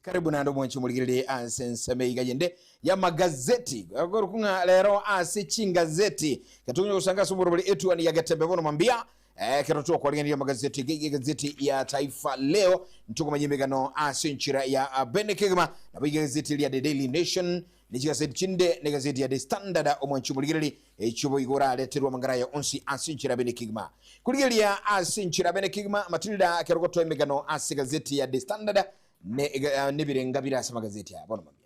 Karibu naende omwanchi omorigererie ase ensemo iga yende y'amagazeti. Akorokwa ng'a rero ase chingazeti getonya gosanga ase omorobori etuani ya Getembe bono mambia ekero tokorigereria amagazeti iga iga egazeti ya Taifa Leo ntokomanya emegano ase enchera ya bene kegima nabo iga egazeti eria The Daily Nation ne chigazeti chinde ne egazeti ya The Standard omwanchi omorigererie Echio boigo orareterwe amang'ana aya onsi ase enchera bene kegima. Korigereria ase enchera bene kegima, Matilda ekero gotoa emegano ase egazeti ya The Standard ne nebirenga bire ase amagazeti aya. Bono mambia.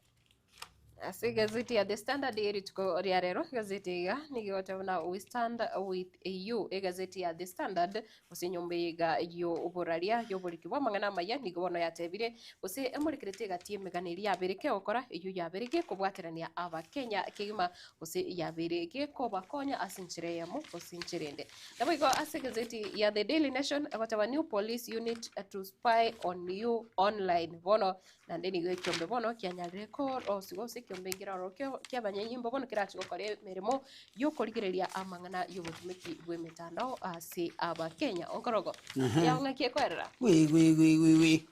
Ase egazeti ya The Standard ye rituko ria rero, egazeti iga nigo egoteba buna We stand with you. Egazeti ya The Standard gose enyomba eye iga y'oboraria y'oboriki bw'amang'ana amaya nigo bono yatebire gose emorekerete egati y'emegano eria yabere kegokora eyio yabere gekobwaterania Abakenya kegima gose yabeire gekobakonya ase enchera eyemo gose enchera ende. Naboigo ase egazeti ya The Daily Nation egoteba new police unit to spy on you online. Bono naende nigo ekiombe bono kianyarire korosigwa gose ekiombe nkere ororo kia abanyanyimbo bono kerache gokora emeremo y'okorigereria amang'ana y'obotumeki bw'emetandao ase Abakenya. Onkorogo, yao ng'aki ekoerera? Gwi gwi gwi gwi gwi.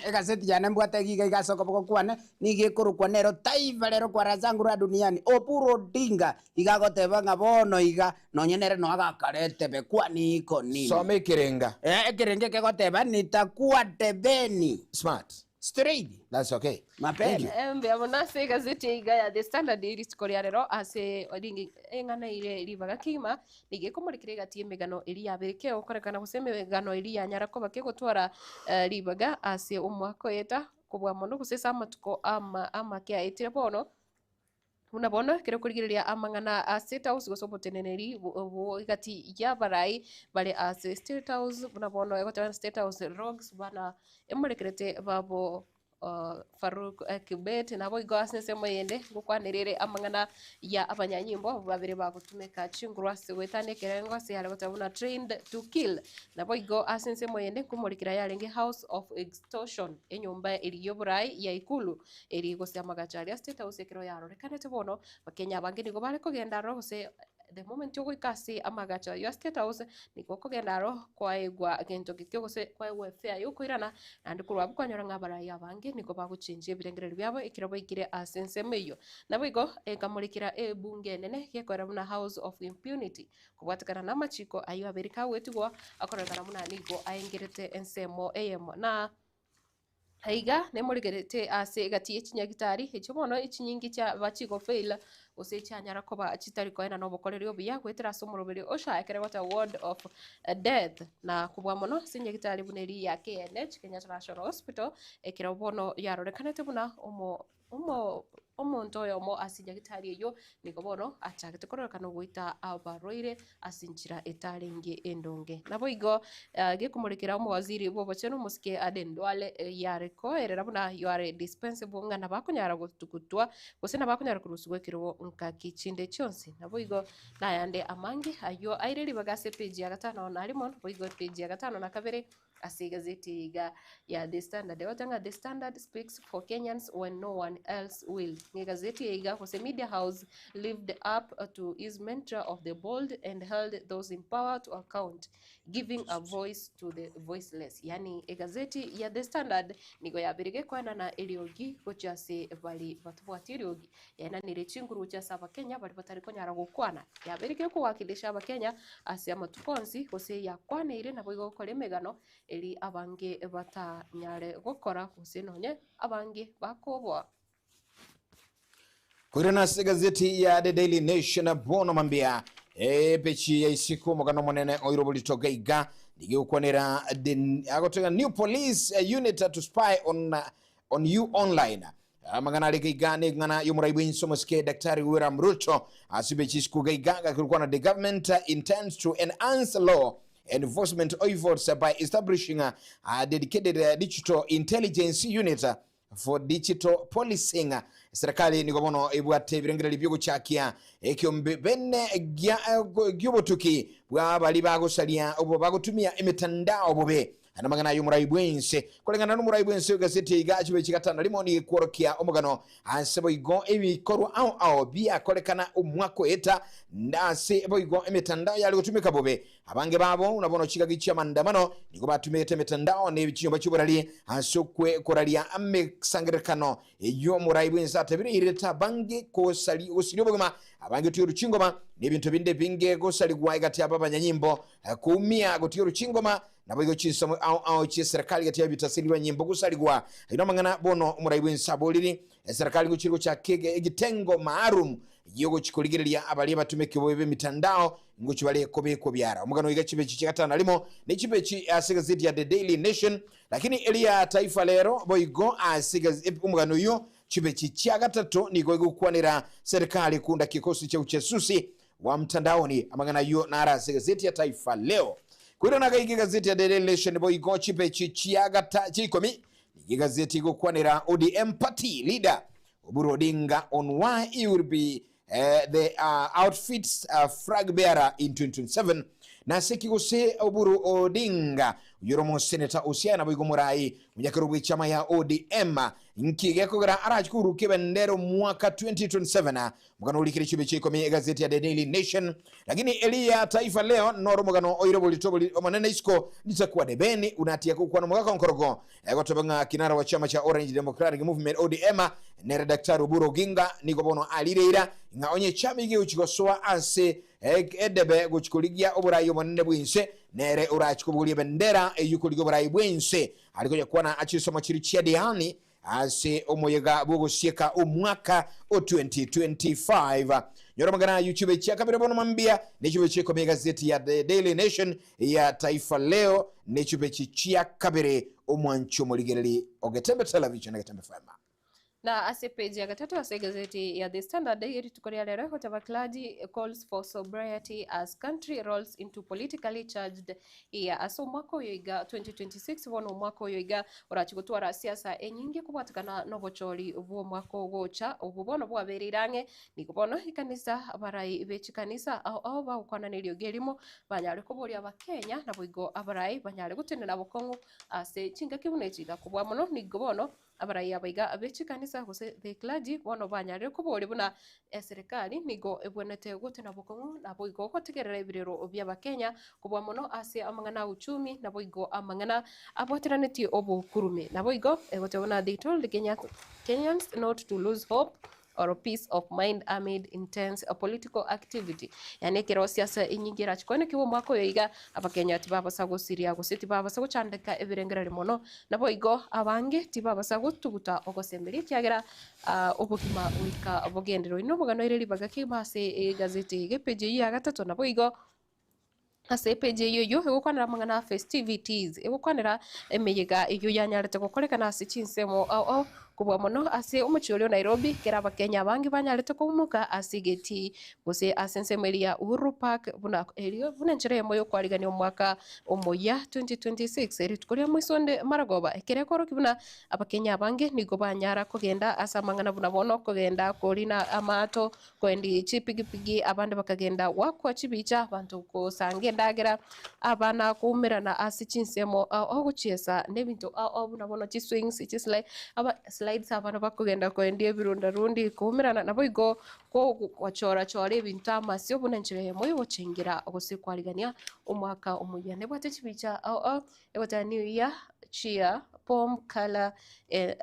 Egaseti yane mbwate iga iga ase okoboko kwane, nigo ekorokwa nero Taifa Lero kwa Razangu la Duniani. Oburu Odinga iga agoteba ng'a bono iga nonye nere noe agakora etebe kwani iko nini? Soma ekerenga. Eh, ekerenga ekegoteba nitakuwa tebeni. Smart. Straight. That's okay. Mapema. Thank you. Eh, mbuya mono ase egazeti eye iga ya The Standard rituko ria rero ase ringi eng'ana ere ribaga kegima nigo ekomorekera egati y'emegano eria yabere kegokorekana gose emegano eria yanyara koba kegotwara eh, ribaga ase omwaka oeta kobua mono gose ase amatuko ama amake aetire bono. Buna bono ekero okorigereria amang'ana a State House gose oboteneneri bwo egati y'abarai bare ase State House buna bono egoteba State House rogues bana emorekerete babo Farouk Kibet naboigo ase ensemo eyende ngokwanerere amang'ana ya abanyanyimbo abwo babere bagotumeka chinguru ase goetania ekerengo ase yare goteba buna trained to kill. Naboigo ase ensemo eyende nkomorekera yarenge house of extortion enyomba eria y'oborai ya Ikulu Eri gose amagacho aria State House ekero yarorekanete bono, Abakenya abange nigo bare kogenda aroro gose the moment ogoika ase amagacho ayio a State House, nigo okogenda aro kwaegwa gento gekio gose kwaegwa efare ya okoirana, naende korwa abwo kwanyora ng'a abarai abange nigo bagochenjia ebirengererio biabo ekero baikire ase ensemo eyio. Naboigo, ekamorekera ebunge enene gekoera buna House of Impunity, kobwatekana na amachiko ayio abere kagoetigwa, akororekana buna nigo aengerete ensemo eyemo na. Aiga nemorigerete ase egati ye chinyagitari echio bono echinyingi chiaba chigofail gose chianyara koba chitari koena na obokoreri obuya goetera ase omoroberi o SHA ekere goteba ward of death na kobua mono ase enyagitari buna eria ya KNH, Kenyatta National Hospital, ekero bono yarorekanete buna omo. Omo omonto oyomo ase nyagetari eyio nigo bono achagete kororekana ogoita abarwaire ase enchera etarenge endonge. Naboigo gekomorekera omowaziri bw'obochenu omosike Aden Duale yare koerera buna you are dispensable ng'a nabakonyara gotugutwa gose nabakonyara korusigwa ekerogo ngaki chinde chionsi. Naboigo nayande amange ayio aire ribaga ase epeji ya gatano na rimo naboigo epeji ya gatano na kabere. Ase egazeti eye iga ya The Standard egoteba ng'a The Standard speaks for Kenyans when no one else will. Ng'a egazeti eye iga gose Media House lived up to its mantra of the bold and held those in power to account, giving a voice to the voiceless. Yaani egazeti ya The Standard nigo yabeire gekoenana eriogi gochia ase baria batabwati eriogi, yaenanire chinguru gochia ase abakenya baria batari konyara gokwana. Yabeire gekowakilisha abakenya ase amatuko onsi, gose yakwaneire naboigo gokora emegano eri abange batanyare gokora, gose nonye abange bakoboa. Koirana ase egazeti ya The Daily Nation bono mambia epechi ya isiko omogano omonene oire oborito gaiga nigo egokwanera the agotega new police unit to spy on on you online Amang'ana are gaiga neng'ana y'omorai bw'ense omosike Daktari William Ruto ase chisiko gaiga gakirukwana the government intends to enhance law enforcement efforts by establishing a, a dedicated digital intelligence unit for digital policing. Serikali nigo bono ebwate ebirengererio biogochakia ekiombe bene gia- eh, giobotuki bwa bari bagosaria obo bagotumia emitandao bobe. Namang'ana aya omorai bw'ense. Koreng'ana nomorai bw'ense w'egaseti eye iga chibe chigatano rimo nigo ekworokia omogano ase boigo ebikorwa ao ao biakorekana omwaka oeta ase boigo emetandao yare gotumeka bobe. Abange babo buna bono chigaki chi'amandamano nigo batumegete emetandao ne chinyomba chi'oborari ase okwe koraria emesangererekano eyio omorai bw'ense atabire eirete abange gosari gosiria obogima abange gotiga oruchingoma na ebinto binde ebinge gosarigwa egati abo abanyanyimbo koumia gotiga oruchingoma naboigo chinsomo ao ao chieserikali gati ya ebitasiri banyimbo gosarigwa. Ayio namang'ana bono omorai bw'ense aboriri eserikali gochiri gochaka egitengo maalum yogochikorigereria abaria batumeke bobe emitandao ngochi bare kobekwa biara. Omogano iga chibechi chigatano rimo ne chibechi ase gazeti ya The Daily Nation, lakini eria Taifa Lero boigo ase omogano oyo chibechi chia gatato nigo egokwanera serikali kunda kikosi cha ujasusi wa mtandaoni. Amang'ana ayo nara ase gazeti ya Taifa Leo. Kwirana gaige gazeti ya Daily Nation boigo chipechi chia gata chia ikomi nigo gazeti egokwanera ODM party leader Oburu Odinga on why he will be the outfit's flag bearer in 2027. Nase gose Oburu Odinga oyoro moseneta Osiana boigo morai munyakero bw'echama ya ODM nki gekogera arachi kuruka ebendera omwaka 2027. Mugano orikire chibe chia ikomi egazeti ya The Daily Nation, lakini eria Taifa Leo noro omogano oire oborito omonene isiko litakwa debeni unatia gokwana omogaka nkorogo egotoba ng'a kinara wa chama cha Orange Democratic Movement ODM nere Daktari Oburu Oginga nigo bono arireira ng'a onye chama ige gochigosoa ase edebe gochikorigia oborai obonene bw'ense nere orachi kobogoria ebendera eywo korigia oborai bw'ense. Arikonya kwana achisomo chiri chia Diani ase omoyega bw'ogosieka omwaka o 2025. Nyora amang'ana ayo chibe chia kabere bono mambia ne chibe chia ikomi egazeti ya The Daily Nation ya Taifa Leo ne chibe chia kabere omwancho omorigereri Ogetembe Television, Egetembe FM. Na ase page ya gatatu ase gazeti ya The Standard rituko ria rero goteba clergy calls for sobriety as country rolls into politically charged year. Ase omwaka oyo iga 2026 bono omwaka oyo iga orachi gotwara siasa enyinge kobwatekana nobochori bwa omwaka ogocha obwo bono bwabereire ang'e. Nigo bono ekanisa abarai bechikanisa ao ao bagokwana eriogi erimo banyare koboria abakenya naboigo abarai banyare gotenena bokong'u ase chingaki buna echi gakobua mono. Nigo bono abarai abaiga bechikanisa gose the clergy bono banyarire koboria buna eserikali nigo ebwenerete gotena bokong'u naboigo gotegerera ebirero bia abakenya kobua mono ase amang'ana a uchumi naboigo amang'ana abwateranetie obokurume. Naboigo egoteba buna they told Kenyans not to lose hope or peace of mind amid intense political activity. Yani ekero siasa enyinge erachikwane kiwa omwaka oyo iga abakenya tibabasa gosiria gose tibabasa gochandeka ebirengereri mono naboigo abange tibabasa gotuguta ogosemeria ekiagera obogima goika bogenderwe. Nomogano ere ribaga kegima ase egazeti iga epeji eywo ya gatato naboigo ase epeji eywo eywo egokwanera amang'ana a festivities egokwanera emeyega eywo yanyarete gokorekana ase chinsemo ao ao kobua mono ase omochie oria o Nairobi kera abakenya abange banyarete koumuka ase egeti gose ase ensemo eria ya Uhuru Park buna erio buna enchera eyemo yokwarigania omwaka omoyia 2026 rituko ria moisonde maragoba ekere ekorokia buna abakenya abange nigo banyara kogenda ase amang'ana buna bono kogenda korina amato koendi chipigipigi abande bakagenda gwakwa chibicha abanto gosanga endagera abana koumerana ase chinsemo ao ao gochiesa na ebinto ao ao buna bono chiswings chisli aba slides abana bakogenda koendia ebirundarundi koumerana naboigo gochora chora ebinto amasio buna enchera eyemo yogochengera gose kwarigania omwaka omoyia. Nebwate chibicha ao ao egoteba new year cheer pom colour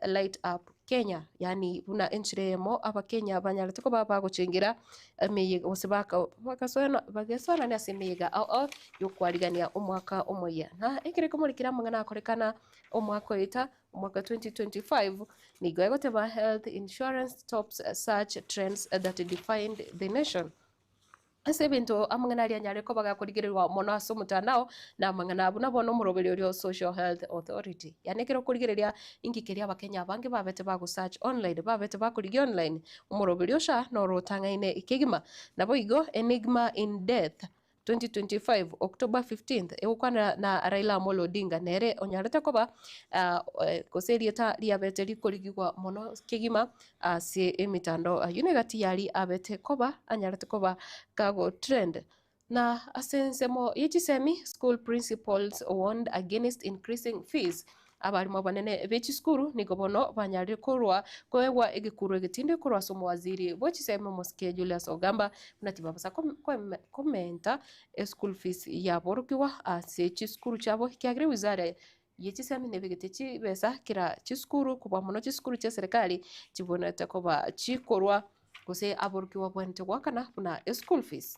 light up Kenya, yaani buna enchera eyemo abakenya banyarete koba bagochengera emeyega gose baka bakasoena bagesoanania ase emeyega ao ao yokwarigania omwaka omoyia. Na ekere komorikera amang'ana akorekana omwaka oeta omwaka 2025 nigo egoteba health insurance tops search trends that defined the nation. Ase ebinto amang'ana aria anyare koba gakorigererwa mono ase omotandao na amang'ana abwo nabo nomoroberi oria o Social Health Authority. Yaani ekero okorigereria inki keria abakenya abange babete bagosearch online babete bakorigia online omoroberi o SHA noro otang'aine kegima. Naboigo Enigma in Death 2025 October 15th egokwanera na Raila Amolo Odinga nere onyarete koba gose erieta riabete rikorigigwa mono kegima ase emitandao aywo negati yari abete koba anyarete koba kago trend. Na ase ensemo ye chisemi, school principals warned against increasing fees. Abarimu abanene be chisukuru nigo bono banyarire korwa koegwa egekuro egetindi korwa ase omowaziri bwe chisemi omosike Julius Ogamba buna tibabasa komenta eschool fees yaborokigwa ase chisukuru chiabo ekiagera ewizara ye chisemi nebegete chibesa kera chisukuru kobua mono chisukuru chia serikali chibwenerete koba chikorwa gose aborokigwa babwenerete goakana buna eschool fees.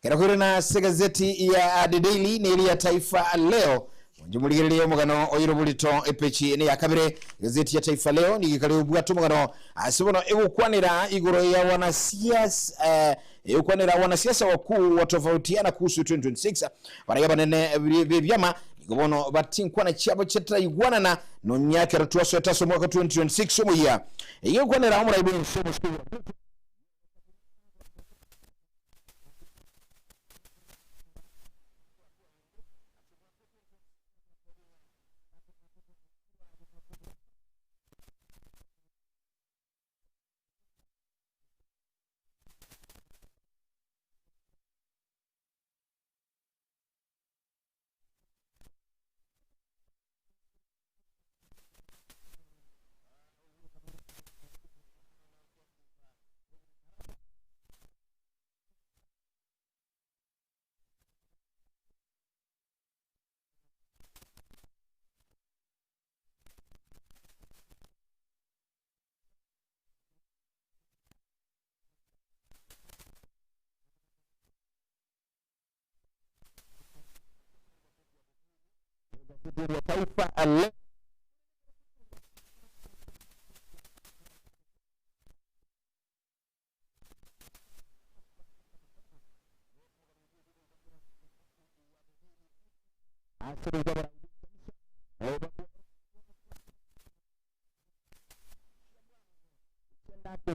Kero koirana ase egazeti ya The Daily na eria ya Taifa Leo, monche morigererie omogano oire oborito epechi ene ya kabere. Egazeti ya Taifa Leo nigo ekare obwate omogano ase bono egokwanera igoro ya wanasiasa eh, egokwanera wanasiasa wakuu watofautiana kuhusu 2026 Baria abanene b'ebiama nigo bono batinkwana chiabo chitaraigwanana nonya ekero twasoete ase omwaka 2026 omoyia. Eyio egokwanera omorai bw'ense omosike William Ruto. Gazeti ya Taifa Leo.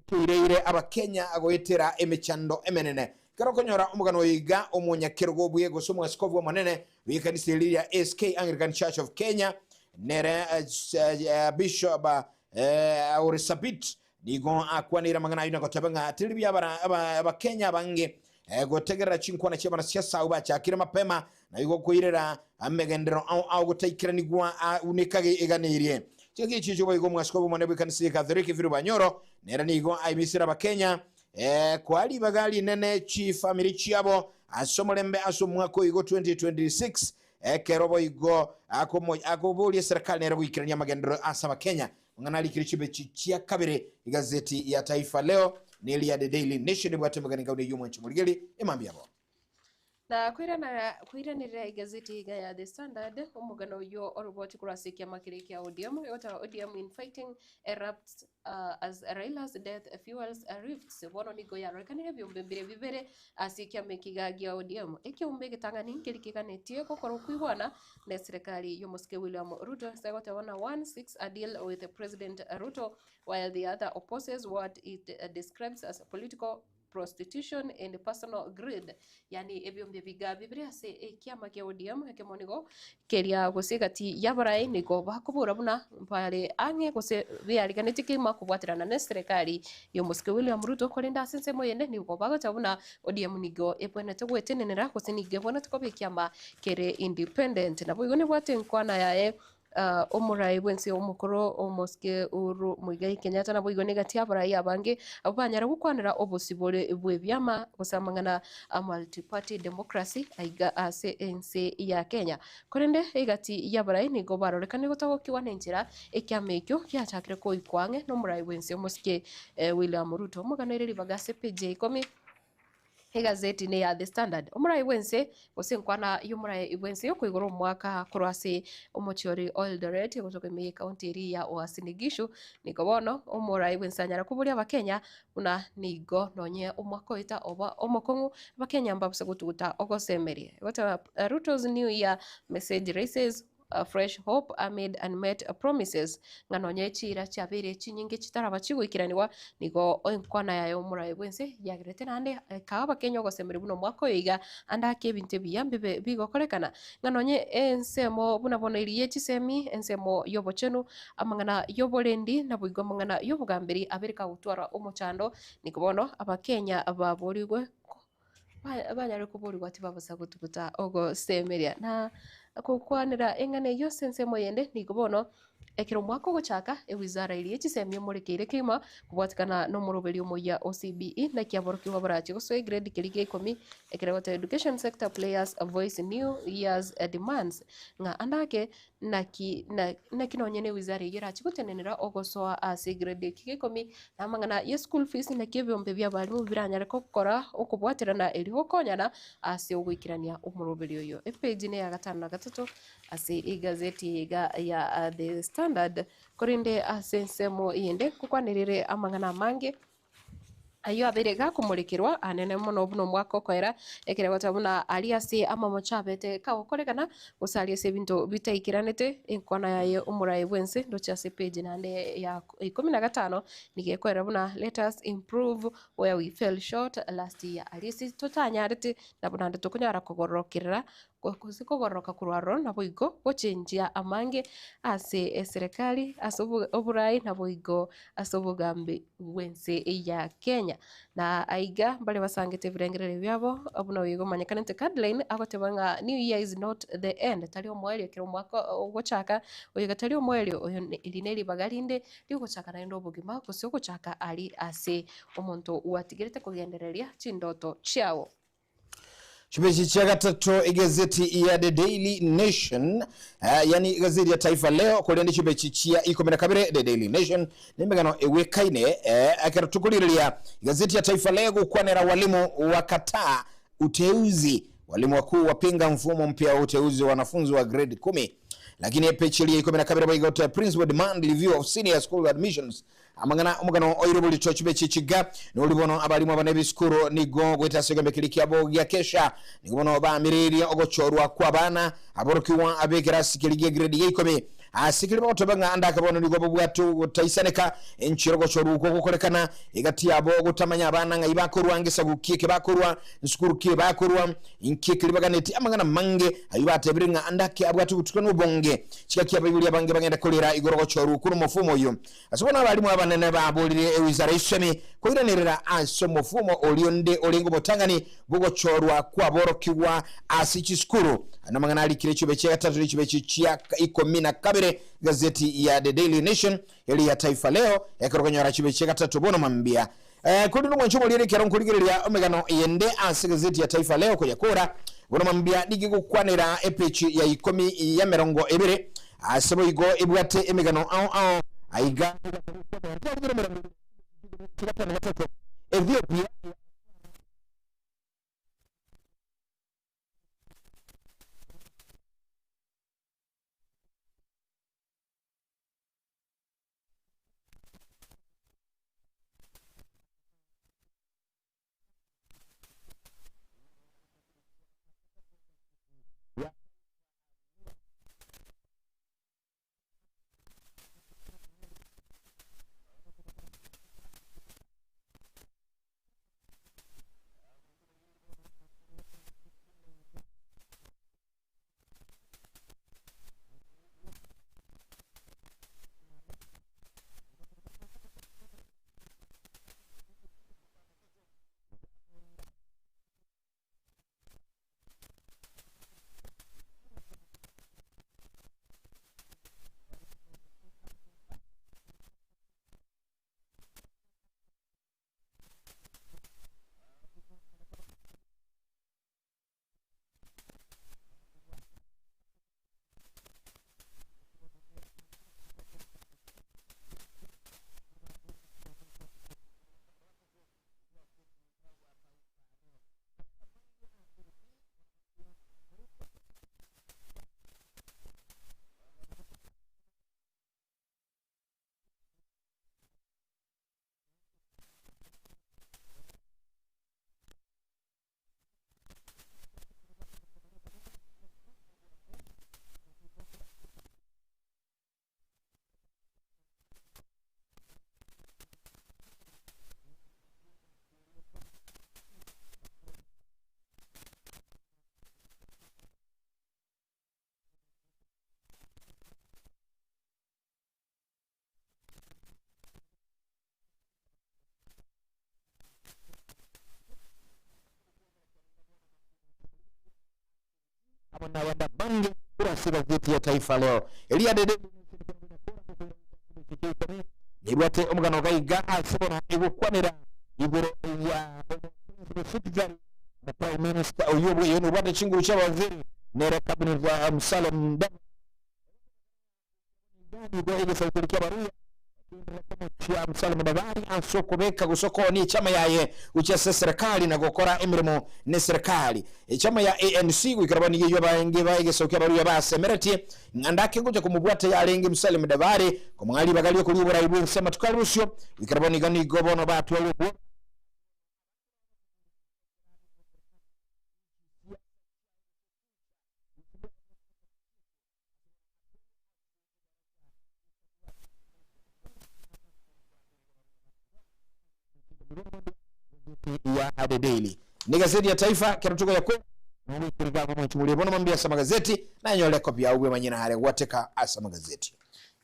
Toireire Abakenya goetera emechando emenene. Ekero okonyora omogano oyo iga, omonyakerogo obuya gose omwasikobu omonene bw'ekanisa eria ria ACK Anglican Church of Kenya nere Bishop Ore Sabit nigo akwaneire amang'ana ayio na goteba ng'a teri buya Abakenya abange gotegerera chinkwana chi'abanasiasa abwo bachakire mapema na igo koirera amegenderero ao ao gotaikeranigwa buna ekage eganeirie. Chingaki echi echio boigo omwasikobu omonene bw'ekanisa ya Katholiki Philip Anyoro nere nigo aimisire Abakenya koa ribaga rinene chifamiri chiabo ase omorembe ase omwaka oigo 2026 ekero boigo akoboria eserekari nere goikerania amagenderero ase Abakenya. Amang'ana arikire chibechi chia kabere egazeti ya Taifa Leo na eria The Daily Nation ebwate emegano engauni eyio omwanchi omorigeri emambia yabo. Na koiranerera egazeti iga ya The Standard, omogano oyio oroboti korwa ase ekiama keria kia ODM, egoteba ODM infighting erupts as Raila's death fuels rifts. Bono nigo yarorekanire ebiombe mbire bibere ase ekiama eke iga gia ODM. Ekeombe egetang'ani nkeri keganetie gokora okoigwana na eserekari y'omosike William Ruto ase egoteba buna one seeks a deal with President Ruto while the other opposes what it describes as political prostitution and personal greed, yaani ebiombe biga bibere ase ekiama kia ODM, ekemo nigo keria gose egati y'abarai nigo bakobora buna mbare ang'e gose beariganetie kegima kobwaterana na eserekari y'omosike William Ruto, korende ase ensemo eyende nigo bagoteba buna ODM nigo ebwenerete gwetenenera gose nigo ebwenerete koba ekiama kere independent. Naboigo nebwate enkwana yaye Omorai bw'ense omokoro omosike Uhuru Muigai Kenyatta naboigo negati y'abarai abange abwo banyare gokwanera obosibore bw'ebiama gose amang'ana a multiparty democracy aiga ase ense ya Kenya. Korende egati y'abarai nigo barorekanire gotagokigwa nenchera ekiama ekio giachakire koikwa ang'e nomorai bw'ense omosike William Ruto. Omogano ere ribaga ase page ya ikomi. Egazeti neya The Standard. Omorai bw'ense, gose enkwana y'omorai bw'ense y'okoigora omwaka korwa ase omochie ore o Eldoret gotoka ime y'ecounty eria ya Uasin Gishu, nigo bono omorai bw'ense anyare koboria abakenya buna nigo nonye omwaka oeta oba omokong'u, abakenya mbabase gotuguta ogosemeria. Egoteba Ruto's new year message raises fresh hope amid unmet promises, ng'a nonya chiira chiabeire chinyinge chitaraba chigoikeranigwa, nigo enkwana yaye omoraai bw'ense yagerete naende ekaa abakenya ogosemeria buna omwaka oyo iga ande ake ebinto ebiya mbibe bigokorekana, ng'a nonye ensemo buna bono eria ye chisemi, ensemo y'obochenu, amang'ana y'oborendi, naboigo amang'ana y'obogamberi abere kagotwara omochando, nigo bono abakenya baborigwe. Banyare koborigwa tibabosa gotuguta ogosemeria. Na gokwanera eng'ana eyio ase ensemo eyende, nigo bono ekero omwaka ogochaka, ewizara eria ye chisemi emorekeire kegima kobwatikana nomoroberi omoyia o CBE naki aborokigwa barache gosoa egrade keria gia ikomi ekero egoteba Education Sector Players Voice New Year's Demands ng'a ande ake Naki, na, naki nonye newizara eyio erache gotenenera ogosoa ase egrade eki gia ikomi, na amang'ana ye school fees naki ebiombe bia abalimu biranyare gokora okobwaterana erio gokonyana ase ogoikerania omoroberi oyo. Epage neya gatano na gatato ase egazeti eye iga ya The Standard. Korende ase ensemo eyende nkokwanerere amang'ana amange. Ayio abeire gakomorekerwa anene mono buna omwaka okoera, ekero egoteba buna aria ase amamocho abete kagokorekana, gose aria ase ebinto bitaikeranete, enkwana yaye omoraai bw'ense ndoche ase epage naende ya ikomi na gatano, nigo ekoera buna let us improve where we fell short last year, aria ase totanyarete nabo naende tokonyara kogororokerera gose kogororoka korwa aroro naboigo gochenchia amange ase eserekari, ase oborai naboigo ase obogambi bw'ense ya Kenya. Na aiga mbare basangete ebirengererio biabo buna oyo omanyekanete Cardline agoteba ng'a new year is not the end, tari omoerio ekero omwaka ogochaka, oyo iga tari omoerio oyo eri neribaga rinde riogochaka naende obogima gose ogochaka aria ase omonto gwatigerete kogendereria chindoto chiago. Chipeji chia gatato egazeti ya The Daily Nation, yani egazeti ya Taifa Leo, korende chipeji chia ikomi na kabere The Daily Nation nemegano egwekaine. Ekero tokorigereria egazeti ya Taifa Leo gokwanera walimu wakataa uteuzi, walimu wakuu wapinga mfumo mpya wa uteuzi wa wanafunzi wa grade kumi. Lakini epeji eria ikomi na kabere boigo principal demand review of senior school admissions. Amang'ana omogano oire oborito chibe chichiga, nori bono abalimu abana ebisukuru nigo goeta ase egeombe keria kiabo gia kesha, nigo bono baamireirie ogochorwa kw'abana aborokigwa ab'ekerasi keria gia grade ya ikomi. Ase keria bagoteba ng'a ande ake bono nigo babwate ogotaisaneka enchera ogochorwa okwo gokorekana egati yabo gotamanya abana ng'ai bakorwa, ngesaku ki eke bakorwa, nsukuru ki bakorwa, inki ekeri baganetie, amang'ana amange ayio batebire ng'a ande ake abwate obotukanu obonge. Chigaki abaibori abange bagenda korera igoro ogochorwa okwo nomofumo oyio. Ase bono abalimu abanene baborire ewizara y'isemi koiranerera ase omofumo oria onde orenge omotang'ani bw'ogochorwa kw'aborokigwa ase chisukuru. Aya namang'ana arikire chibe chia gatato ne chibe chia ikomi na kabere gazeti ya The Daily Nation eria ya Taifa Leo ekero okonyora chibe chia gatato bono mambia. Korende omwancho omoriere ekero nkorigereria emegano eyende ase gazeti ya Taifa Leo koyakora bono mambia nigo egokwanera epeji ya ikomi y'emerongo ebere Ase boigo ebwate emegano ao ao aiga Ethiopia. amo nabande abange korwa ase egazeti ya Taifa Leo. Eria The Daily Nation nebwate omogano iga iga ase bono egokwanera igoro ya Omopresident na Prime Minister oyio bweyene obwate chinguru chi'abawaziri nere cabinet ya Musalia Mudavadi. Nigo egesaku keria ki'Abaluya bakenderera komochia Musalia Mudavadi ase okobeka gose okoonia echama yaye gochia ase eserekari na gokora emeremo neserekari. Echama ya ANC goikera bono nigo eyio abaenge ba egesaku ki'Abaluya basemeretie ng'a ndake gocha komobwata yarenge Musalia Mudavadi komong'a ribaga riokoria oborai bw'ense amatuko are bosio. Goikera bono iga nigo bono batwarire obwoba. Ya The Daily ni gazeti ya Taifa kero tuko yakwe nogwikiriga mwachimurie bono mambia ase amagazeti nanyore ekopi yao bwemanyie nare gwateka ase amagazeti.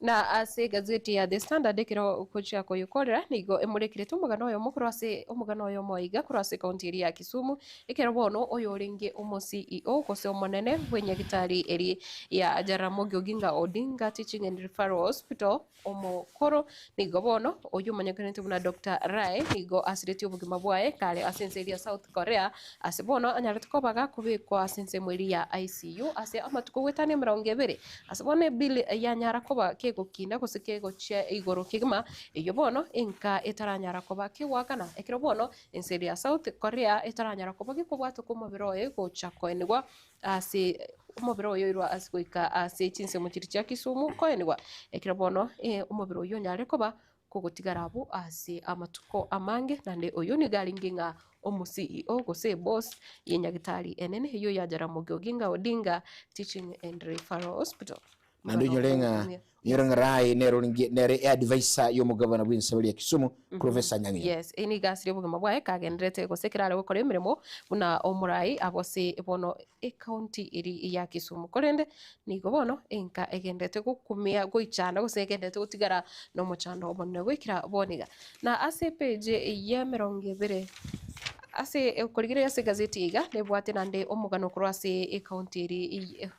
Na ase egazeti ya The Standard ekero ogochia koyekorera nigo emorekerete omogano oyomo korwa ase omogano oyomo iga korwa ase ekaunti eria ya Kisumu, ekero bono oyorenge omo CEO gose omonene bw'enyagitari eria ya Jaramogi Oginga Odinga Teaching and Referral Hospital omokoro nigo bono oyio omanyekanete buna Doctor Rae nigo asiretie obogima bwaye kare ase ense eria ya South Korea ase bono anyarete koba gakobekwa ase ensemo eria ya ICU ase amatuko goetania emerongo ebere. Ase bono ebill yanyara koba kegokina gose kegochia igoro kegima, eyio bono enka etaranyara koba kegoakana ekero bono ense eria ya South Korea etaranyara koba gekobwatoka omobere oye gocha koenigwa ase omobere oye oirwe ase goika ase chinsemo chiria chia Kisumu koenigwa. Ekero bono omobere oyio onyare koba kogotigara abwo ase amatuko amange, naende oyio nigo arenge ng'a omo CEO gose eboss ye nyagitari enene eyio ya Jaramogi Oginga Odinga Teaching and Referral Hospital. Naende onyore ng'a onyore ng'a Rai nere orenge nere eadvisor y'omogavana bw'ensemo eria ya Kisumu, Professor Anyang' Nyong'o. Yes, eye nigo asire obogima bwaye kagendererete gose ekero are gokora emeremo buna omorai abwo ase bono ecounty eria ya Kisumu. Korende nigo bono enka egenderete gokumia goichana gose egenderete gotigara nomochando omonene goikera bono iga. Na ase epage y'emerongo ebere ase okorigereria ase egazeti iga nebwate naende omogano korwa ase ecounty eria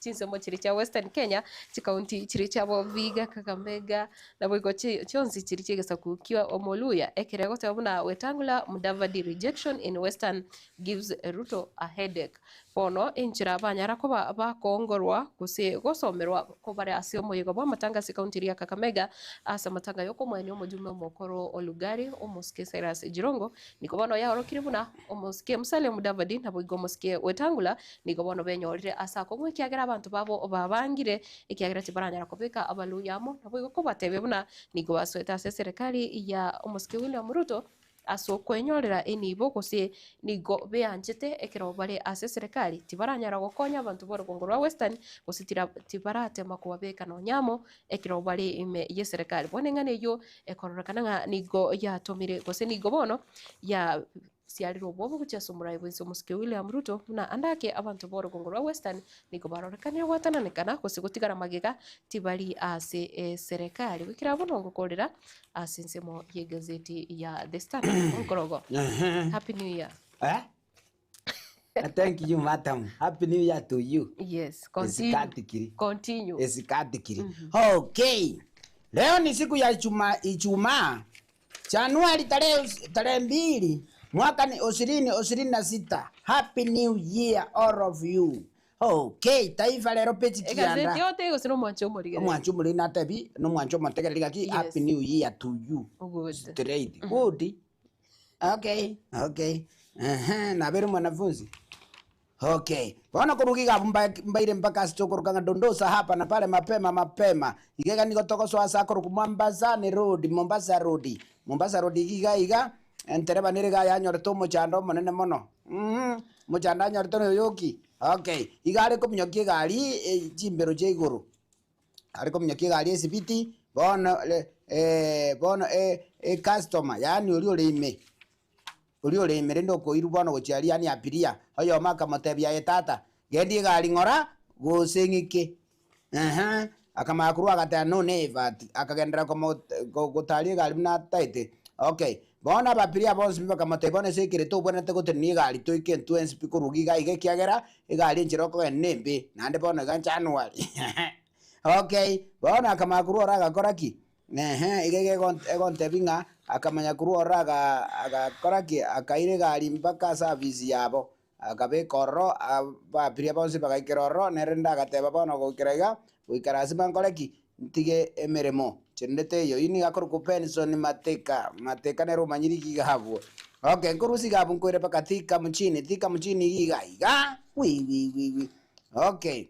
chinsemo chiria chia Western Kenya, chicounty chiria chia Bobiga, Kakamega, naboigo chionsi chiria chi'egesaku kia Omoluya, ekero egoteba buna Wetangula Mudavadi rejection in Western gives Ruto a headache. Bono enchera banyara koba bakoongorwa gose gosomerwa kobare ase omoyega bw'amatanga ase ekaunti eria ya Kakamega ase amatanga y'okomoenia omojume omokoro o Lugari omosike Cyrus Jirongo nigo bono yaorokire buna omosike Musalia Mudavadi naboigo omosike Wetangula nigo bono benyorire ase akong'u ekiagera abanto babo babangire ekiagera tibaranyara kobeka abaluya amo naboigo kobatebia buna nigo basoete ase eserekari ya omosike William Ruto Ase okwenyorera enibo gose nigo beanchete ekero bare ase eserekari, tibaranyara gokonya abanto b'orogongo rwa Western gose tibaratema kobabeka nonya amo ekero bare ime y'eserekari. Bono eng'ana eyio ekororekana ng'a nigo yatomire gose nigo bono yasiarire obwoba gochia ase omorai bwense omosike William Ruto buna ande ake abanto b'orogongo rwa Western nigo barorekanire gwatananekana gose gotigara magega tibari ase eserekari. Goikera abwo nogokorera Ase ensemo y'egazeti ya The Standard onkorogo. Happy New Year. Eh? Thank you, madam. Happy New Year to you. Yes, continue. Esikatikiri. Continue. Esikatikiri. Okay. Leo ni siku ya Ijumaa, Ijumaa Januari tarehe tarehe 2 mwaka ni 2026. Happy New Year all of you. Okay, Taifa Lero page Egazeti kianda. yote gose nomwanche omorigereria. Omwanche omoreri natebi, nomwanche omotegereri gaki, Yes. happy new year to you. Good. Straight. Good. Okay, okay. Ehe, nabere mwanafunzi. Okay. Bono koruga iga abwo mba- mbaire mpaka ase tokoroka ng'a dondosa hapa na pale mapema mapema. Iga iga nigo togosoa ase akorokwa Mombasani Road, Mombasa Road. Mombasa Road iga iga iga, entereba nere iga yanyorete omochando omonene mono. Mh, omochando anyorete noyoki? Okay, iga are kominyokia egari chimbero chia igoro, are kominyokia egari esibiti, bono bono ecustomer yaani oria ore ime, oria ore ime rende okoirwa bono gochia aria yaani abiria, oyomo akamotebia aye tata, gendia egari ng'ora gose ng'ike. Eeh, akamanya korwa agateba no never, akagenderera komo gotaria egari buna ataete. Okay, bono. Bono ababiria bonsi pi bakamotebia, Bono ase ekero tobwenerete gotenenia egari toike intwe ense pi korwa iga iga, ekiagera egari enchera okogenda nembe, naende bono iga January. Okay, bono akamanya korwa ororo agakora ki? Ehe, iga iga egon egontebia ng'a akamanya korwa ororo aga agakora ki? Akaira egari mpaka ase afisi yabo, akabeka ororo, ababiria bonsi bagaikera ororo, nere rende agateba bono goikera iga, goika lasima nkore ki? Ntige emeremo. Chende teiyo. Oyio nigo akorokwa Benson Mateka. Mateka nere omanyire iga abwo. Okay, nkorusia iga abwo nkoire mpaka Thika mjini, Thika mjini iga iga, wi wi wi wi. Okay.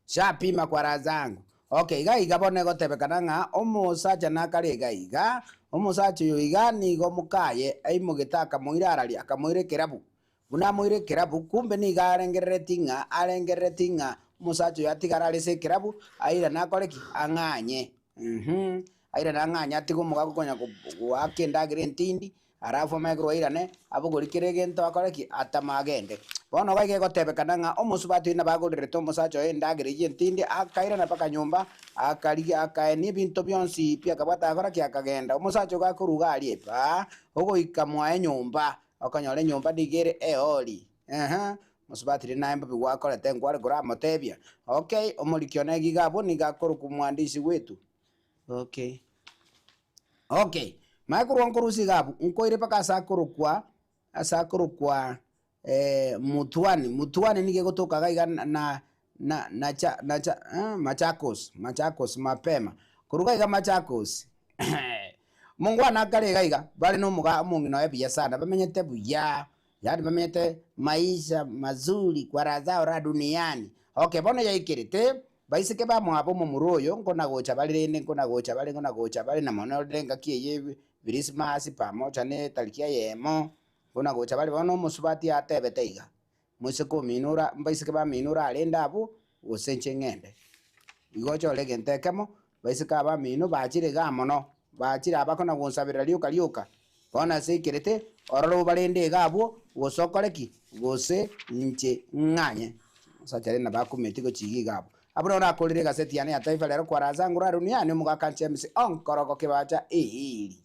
Shapima kwa raha zangu. Okay, iga iga bono egotebekana ng'a omosacha nakare iga iga, omosacha oyo iga nigo mokaye aimogete akamoira araria, akamoira ekerabu. Buna amoire ekerabu, kumbe nigo arengereretie ng'a arengereretie ng'a omosacha oyo atigare are ase ekerabu, airane akore ki? Ang'anye. Uhum, airane ang'anye atige omogaka okonya goaka endagera entindi, alafu amanye korwa airane, abogori kera egento akore ki? Atame agende. Bono iga egotebekana ng'a omosubati oyio nabo agorerete omosacha oye endagera eyio entindi, akairana mpaka nyomba, akarigia akaenia ebinto bionsi pi akabwata agakora ki? Akagenda. Omosacha oyo gakoruga aria epaa, ogoika mwaye nyomba, Okonyora enyomba nigo ere eori, eeh, mosubati riria naye mbobe gwakorete nkware koramotebia, okay, omoriki one iga abwo nigo akorokwa mwandishi gwetu, okay, okay. Manye korwa nkorusia iga abwo, nkoire mpaka ase akorokwa, ase akorokwa Muthwani, Muthwani nigo egotoka iga iga na na nacha nacha Machakos, Machakos mapema. Korwa iga iga Machakos. Omongwana akare iga iga, bare na omoga omong'ina oye buya sana, bamenyete buya, yaani bamenyete maisha mazuri kwa raha zao raha duniani. Okay, bono yaikerete, baiseke bamwabo omomura oyo, nkona gocha bare rende, nkona gocha bare, nkona gocha bare, na mono rende engaki eye Krismasi pamoja na etariki eyemo, nkona gocha bare, bono omosubati atebete iga, moiseke omino ora mbaiseke bamino orarende abwo, gose inche ng'ende. Igo ochore egento ekemo, baiseke abamino bachire igaa mono, bachire aba kona gonsaberera rioka rioka, bono ase aikerete, orore obarende iga abwo, gose okore ki? Gose inche ng'anye. Omosacha aria nabo akumeti gochia iga iga abwo. Abwo nabo nakorire egaseti yane ya Taifa Lero kwa raha zangu raha duniani, omogaka James Onkorogo Kibacha eeri.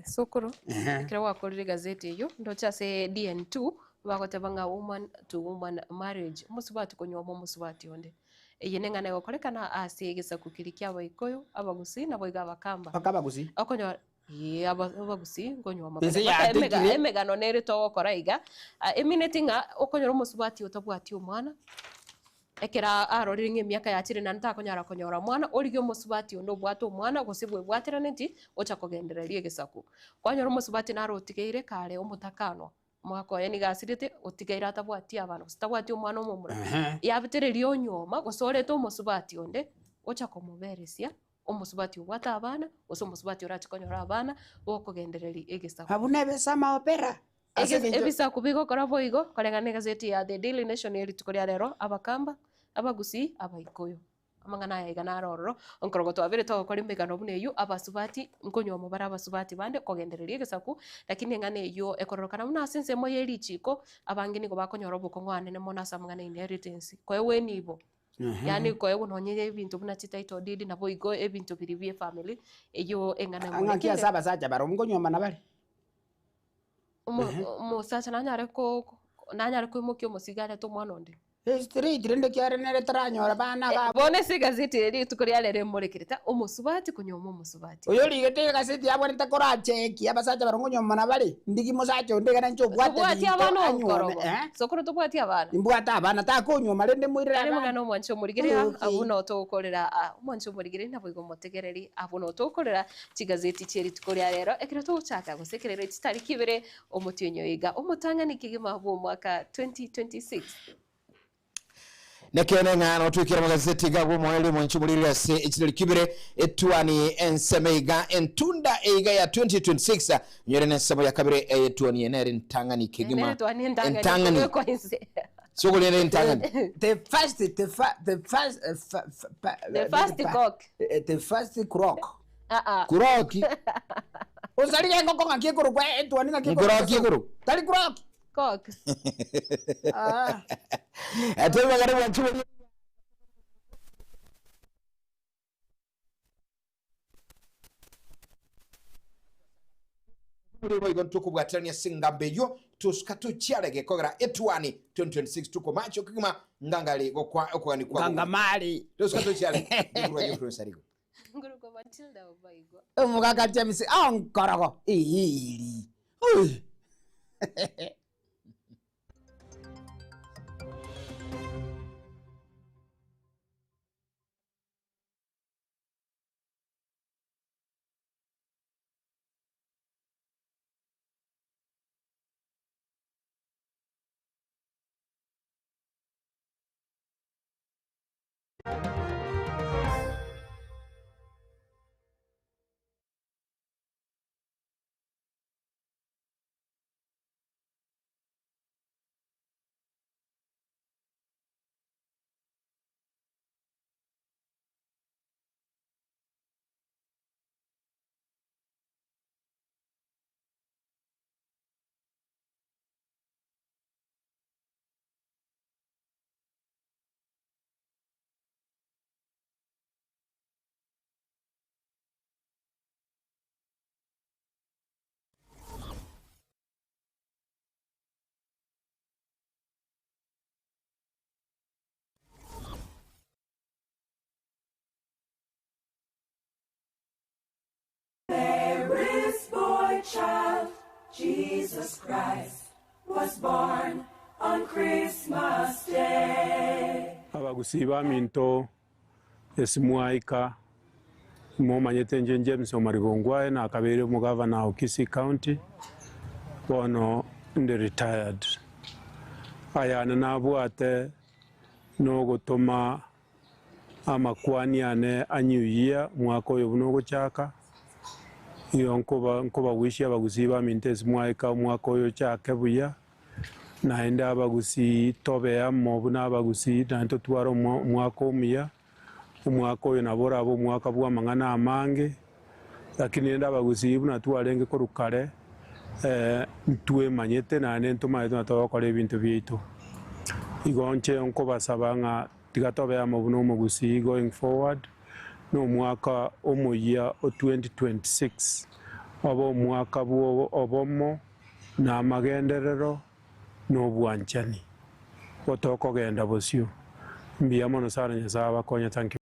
Sokoro, Ehe. ekero gwakorire egazeti eyio, ndoche ase DN2, bagoteba ng'a woman to woman marriage, omosubati konyuoma omosubati onde. Eye neng'ana egokorekana ase egesaku keria kia abaikoyo, abagusii, naboigo abakamba. Mpaka abagusii. Okonyora ee aba abagusii nkonyuoma Ense bare. Mpaka emega yatekire. emegano nere togokora iga, emineti ng'a okonyora omosubati otabwati omwana, Ekero arorire ng'a emiaka yachire naende takonyara konyora omwana, origia omosubati onde obwate omwana gose bwebwateraneti ocha kogendereria egesaku. Kwanyora omosubati naro otigeire kare omotakanwa, omogaka oye nigo asirete otigeire atabwati abana gose tabwati omwana omomura. Yabetereria onyuoma gose orete omosubati onde ocha komoberesia omosubati obwate abana gose omosubati orache konyora abana bokogendereria egesaku. Abwo nebesa amaopera. Ase Ege- eng'encho- Ebisaku bigokora boigo, koreng'ana n'egazeti ya The Daily Nation ye rituko ria rero, Abakamba, Abagusii, Abaikuyu. Amang'ana aya iga naro ororo, onkorogo twabere togokora emegano buna eywo, abasubati nkonyuoma bare abasubati bande kogendereria egesaku, lakini eng'ana eywo ekororokana buna ase ensemo ye richiko, abange nigo bakonyora obokong'u anene mono ase amang'ana ya inheritance, koegwa enibo. Yaani koegwa nonye ebinto buna chititle deed naboigo ebinto biria bia efamily, eywo eng'ana Ng'aki ase abasacha barobwo nkonyuomana bare? Omosacha nanyare ko nanyare koimokia omosigo arete omwana onde. Straight rende ekiagera nere taranyora bana babo. Bono ase egazeti eye rituko ria rero emorekerete omosubati konyuoma omosubati. Oyo origete egazeti abwenerete koracheki abasacha barobwo nkonyuomana bare, ndigi mosacha onde iga nainche obwate Tobwati binto abana anyuome onkorogo. eh. Sokoro tobwati abana. Nimbwate abana takonyuoma rende moirere Tari abana. mong'ana omwanche omorigereria Okay. abwo no togokorera omwanche omorigereria naboigo omotegereri abwo no togokorera Chigazeti chie rituko ria rero ekero togochaka gose ekerero chitariki ibere omotienyi oyo iga omotang'ani kegima bw'omwaka 2026. Nekeene ng'a notwekire amagazeti iga bw'omoerio omonche omoriri ase echitariki ibere etuani ensemo iga entunda eiga ya 2026 nyore nensemo ya kabere eyetuani eye nere entang'ani kegima Nere twani entang'ani entang'ani ekobekwa inse. Sokori ere entang'ani The first, the fa, the first, eh, fa, fa, pa, The first cock. eh, the first crock. Ah, ah. Kuroki. Osarire engoko ng'aki ekorokwa etuoni ng'aki Nkuroki ekorokwa. Tari kuroki. Cock. Ah. Atebe karibu anchibori. Boigo ntokobwaterania ase engambo eyio tosuka tochiare gekogera etuani 2026 tukomacha okegima ngangari gokwa okogani kwa Ngangamari. tosuka tochiare ndikurwa Geoffrey Onsarigo. Ngurukwa Matilda Obaigwa. Omogaka James ankorogo iri. Ui. Mary's boy child, Jesus Christ, was born on Christmas Day. Abagusii baminto ase mwaika momanyete inche James Omariba Ongwae nakabeire omogavana o Kisii County bono inde retired. Ayane nabwate nogotoma amakwani ane a New Year omwaka oyo buna ogochaka, igo nkoba nkobawishia abagusii baminto ase mwaika omwaka oyo ochake buya, naende abagusii tobe amo buna abagusii naende totware omwa omwaka omuya, omwaka oyo nabo orabe omwaka bwa amang'ana amange, lakini rende abagusii buna twarenge korwa kare ntwemanyete naende ntomanyete buna togokora ebinto biaito. Igo inche nkobasaba ng'a tiga tobe amo buna omogusii going forward, na omwaka omoyia o 2026 obe omwaka bwa obomo na amagenderero na obwanchani gotokogenda bosio. Mbuya mono sana Nyasaye abakonye thank you.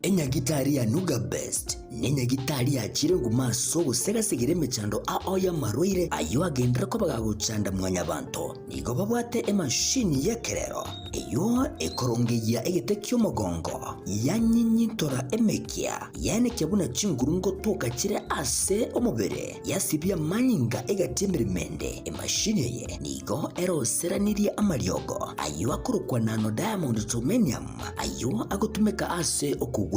Enyagitari ya Nuga Best nenyagitari yachire nguma ase ogosegasegera emechando ao y'amarwaire ayio agenderere koba gagochanda mwanyabanto. Nigo babwate emashini y'ekerero eyio ekorongeyia egete ki'omogongo, yanyinyintora emekia, yaenekia buna chinguru ngotoka chire ase omobere, yasibia amanyinga egati emeremo ende. Emashini eye nigo eroseranirie amariogo ayio akorokwa nano diamond germanium, Ayio agotumeka ase okogwenia.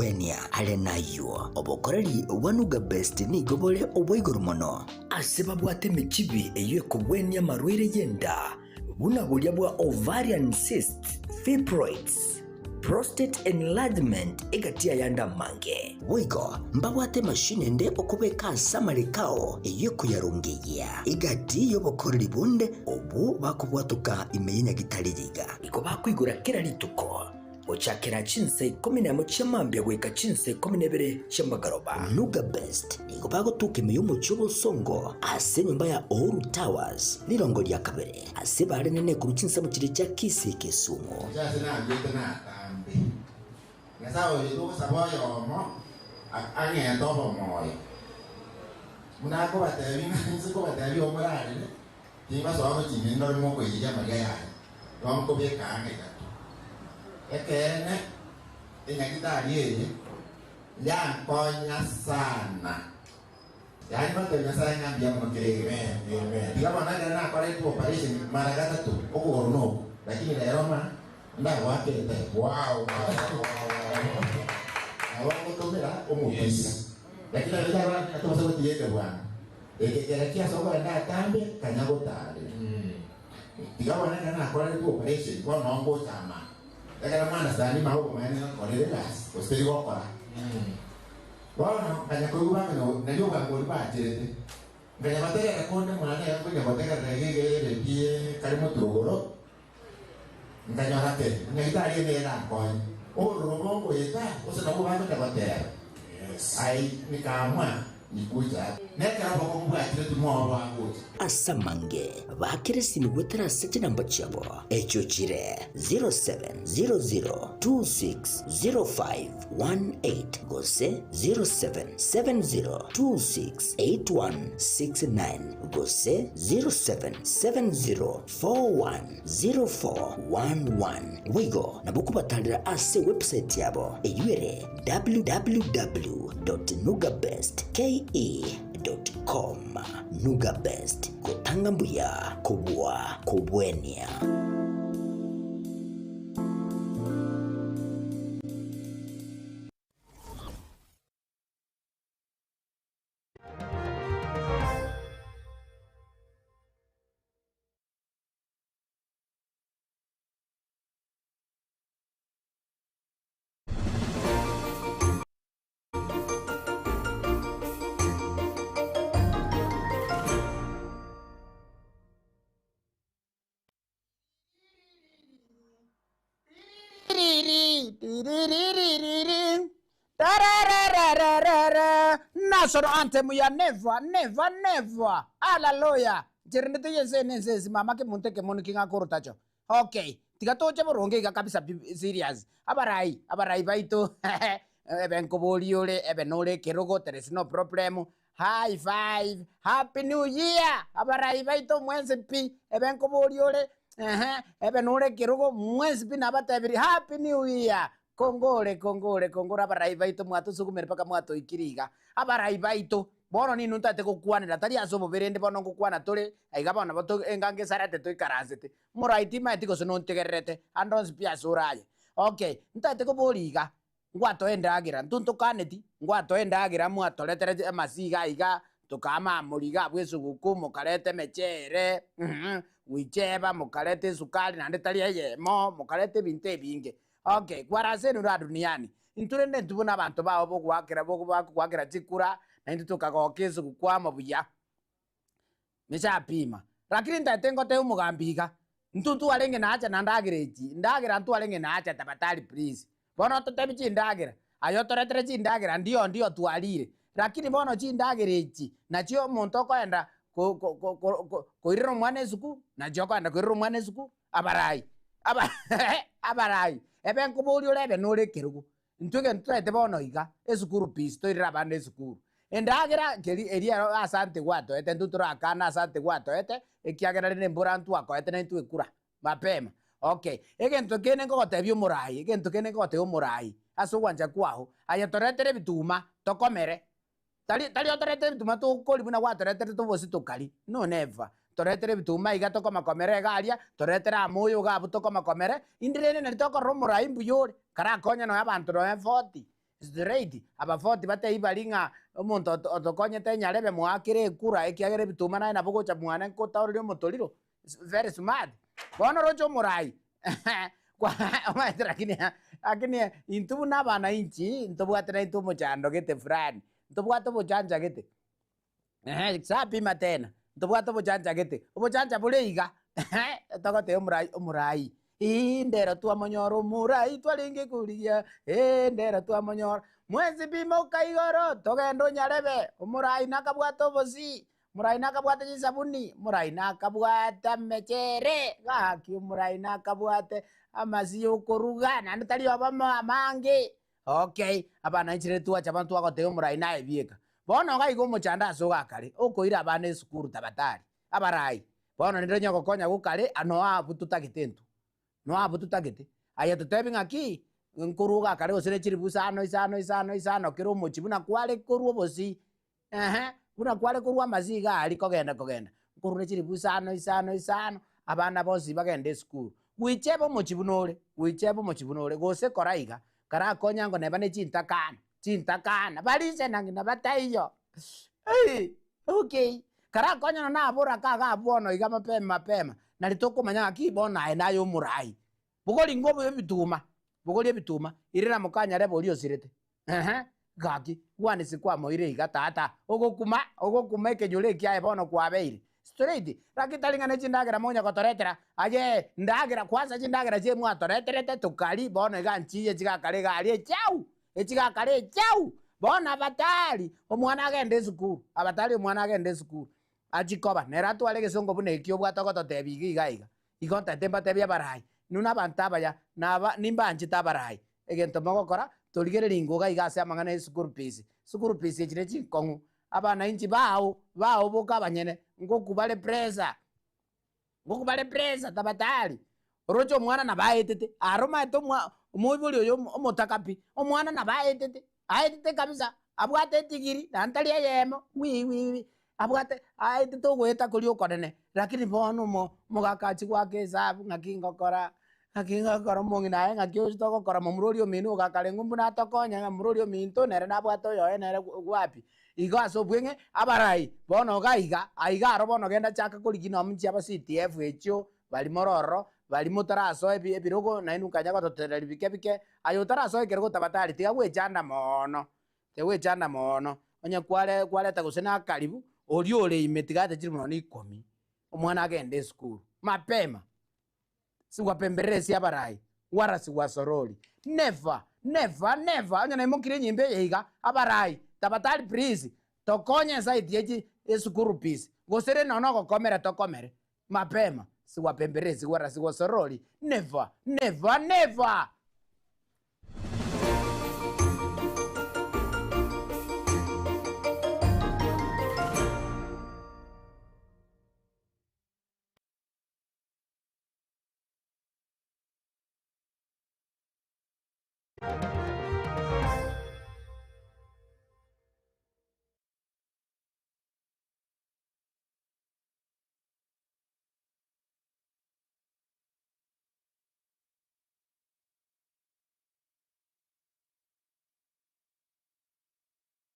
Are nayio, obokoreri bwa Nuga Best nigo bore obwa igoro mono. Ase babwate emechibi eyio ekogwenia amarwaire y'enda, buna boria bwa ovarian cysts, fibroids, prostate enlargement egati y'ayande amange. Boigo mbabwate emashini ende okobeka ase amareko ao eyio ekoyarongeyia egati y'obokoreri bonde obwo bakobwatoka ime y'enyagitari yiga. Nigo bakoigora kera rituko, gochakera chinsa ikomi nemo chia mambia goika chinsa ikomi na ibere chi'amagoroba. Nuga Best nigo bagotoka ime y'omochie obosongo ase enyomba ya Uhuru Towers, rirongo ria kabere, ase bare nene korwa chinsemo chiria chia Kisii Kisumu. Inche ase nanchete natambe. Nyasae oyo togosaba oyomo ang'ete obomoyo. Buna akobatebia ng'a inse kobatebia omorarere, Timbasoa gochia ime ndore mokoiyeria amariga yaye, igo nkobeka ang'e gati. Ekeene, enyagitari eye yankonya sana. Yaani ngotebia Nyasae ng'a mbuya mono kera egento. Tiga bono ekero nakoretwe operation mara gatato, okogoro noku, lakini rero ma ndagoake etebe. Nabo ngotomera omopira. Lakini nabo ekero tobasa gotiga ekebwango. Eke kera kiase okogenda atambe, kanya gotaarera. Tiga bono ekero nakoreretwe operation, bono noo ngocha amana. Ekero mwana sani mao obomaene ngakorire egasi, gose teri gokora. Bono nkanya koigwa bakanya nario obwango boria bacherete, nkanya gotegerera konde mwane iga nkonya gotegerera iga iga eredio kare moturugoro, nkanyora ke nyagitari eye nigo erankonye. Obororo bongoeta gose nabwo bagocha goteba, ai nikaamua nikuche aa. Nekero obokong'u bwachire timwoboa gocha. Ase amange bakire esimi goetera ase chinamba chiabo, echio chire 0700260518 gose 0770268169 gose 0770410411. Boigo nabo kobatarera ase ewebsite yabo eyio ere www.nugabestke.com. Nuga Best, gotanga mbuya kobua kobwenia. National anthem ya never never never hallelujah ncherende teyese nense ensi mama kemonto ekemoni king'akorota Okay, tiga toche boronge iga kabisa pi serious. Abarai, abarai baito ebe nkoboria ore, ebe nore ekerogo, there is no problem. High five, happy new year! Abarai baito mwensi pi, ebe nkoboria ore, ehe, ebe nore ekerogo, mwensi pi nabatebirie happy new year! Kongore, kongore, kongore abarai baito mwatosugumire mpaka mwatoikirie iga. Abarai baito, bono ninwe ntagete gokwanera, tari ase obobe rende bono ngokwana tore, aiga bono nabo to enga ngesarete toikaransete. Morai timaeti gose nontegererete, ande onsi pi ase ore aye. Okay, ntagete koboria iga, ngwatoa endagera, intwe ntokaneti, ngwatoa endagera mwatoretere amasiga aiga, tokaamamori iga abwo esuguku, mokareta emechere, gwicheba, mokareta esukari naende tari eyemo, mokareta ebinto ebinge. Okay, kwaraseniwe aa duniani, intwe rende intwe buna abanto bao bogoakera bogoakera chikura, naintwe tokagoka esuguku amo buya. Nechapima. Lakini ntaete ngotebe omogambi iga, intwe ntwarenge nacha na ndagera echi, ndagera ntwarenge nacha tafadhali please. Bono ototebi chindagera, aye otoretere chindagera ndio ndio twarire, lakini bono chindagera echi nachio omonto okoenda ko- ko- ko- ko- ko- koirera omwana esukuru, nachio okoenda koirera omwana esukuru, abarai aba abarai, ebe nkoboria ore ebe nore ekerogo, Intwe egento totaete bono iga, esukuru fees toirere abana esukuru. Endagera keri eria ero asante gwatoete intwe torakane asante gwatoete, ekiagera rende embura ntwakoete na intwe ekura mapema. Okay, egento kende nkogotebia omorai, egento kende nkogotebia omorai, ase ogwancha kwago, aye toretere ebituma tokomere, Tari tari otoretere ebituma tokori buna gwatoreterete obosie tokari, no never. Toretere ebituma iga tokomakomera iga aria, toretere amoyo iga abwo tokomakomere, inde rende nari tokorora omorai mbuya ore, karakonye nonya abanto nonya forty, straight, aba forty batebi baria ng'a omonto oto otokonyete enyarebe moakere ekura ekiagera ebituma naye nabo ogocha mwane nkotaoreria omotoriro, very smart. Bono oroche omorai omanyete lakini lakini intwe buna abanainchi ntobwate naintwe omochando gete fulani, ntobwate obochancha gete, sapima tena, ntobwate obochancha gete, obochancha bore iga togoteba omorai omorai ii ndero twamonyora omorai twarenge korigia ee ndero twamonyora, mwensi pimoka igoro togende onyarebe, omorai nakabwate obosii. Morai nakabwate chisabuni, morai nakabwate amechere, gaki omorai nakabwate amasi yokoruga, naende tari obomo amange. Okay, abana inche rende twacha bono twagotebia omorai naye bieka. Bono iga iga omochando ase ogakare, okoira abana esukuru tabatari, abarai. Bono rende onye gokonya gokare, noo abwo totagete intwe. Noo abwo totagete. Aye totebi ng'aki, nkorwa ogakare gose ne chiribu isano isano isano isano kera omochie buna kware korwa obosii. Ehe, buna kware korwa amasiga iga aria kogenda kogenda, nkorwa ne chilifu isano isano isano, abana bonsi bagende esukuru. Gwichebe omochie buna ore, gwichebe omochie buna ore, gose kora iga, karakonya ngo neba ne chintakana, chintakana, barise na ng'ina bataiyo, eeh okay, karakonya nonya nabora aka iga abwo bono iga mapema mapema, nari tokomanya ng'aki bono aye naye omorai. Bogori ng'o obobe ebituma, bogoria ebituma, irera mokanyarebe oria osirete. Ehe, Gaki, gwanisi kwamoire iga tata, ogokuma, ogokuma ekenyoro ekiaye bono kwabeire. Straight, lakini tari ng'a ne chindagera monya gotoretera, aye ndagera kwanza chindagera chiaye mwatoreterete tokari bono iga nchiye chigakare iga aria echau, echigakare echau. Bono abatari, omwana agende esukuru, abatari omwana agende esukuru, achie koba, nere atware egesongo buna ekio obwate ogototebia iga iga iga. Igo ntaete mbatebie abarai, inwe nabanto abaya, naba nimbanchete abarai. Egento mogokora, torigereria ingo iga iga ase amang'ana ya eschool fees. School fees echi ne chinkong'u, abana inchi bao, bao boka abanyene, ngokubare pressure, ngokubare pressure tabatari. Oroche omwana nabo aetete, aro omanyete omwa omoibori oyo omotaka pi, omwana nabo aetete, aetete kabisa, abwate etigiri, naende tari eyemo, wi wi wi, abwate aetete ogoeta koria okonene, lakini bono omo omogaka achia goaka esabu ng'aki ngokora, ng'aki ngokora omong'ina aye ng'aki ochi togokora momura oria omino ogakare ng'u buna atokonye ng'a momura oria ominto nere nabwate oyoye nere wapi. Igo ase obweng'e abarai bono iga iga, aiga aro bono genda chaka korigia nonya chiaba CTF echio baria more ororo, baria motarasoe ebi ebirogo nainwe nkanya gototereri bike bike, aye otarasoa ekerogo tabatari tiga gwechanda moono, tiga gwechanda moono, onye kware kwareta gose na akaribu, oria ore ime tiga ate chiribu nonya ikomi, omwana agende esukuru, mapema, siwapemberera ase abarai, wala siwasorori, never, never, never, onye naimokire enyimbo eye iga, abarai, tabatari please, tokonye eside ye esukuru fees, gose rende nonya ogokomera tokomere. Mapema, siwapemberesi wala siwasorori, never, never, never!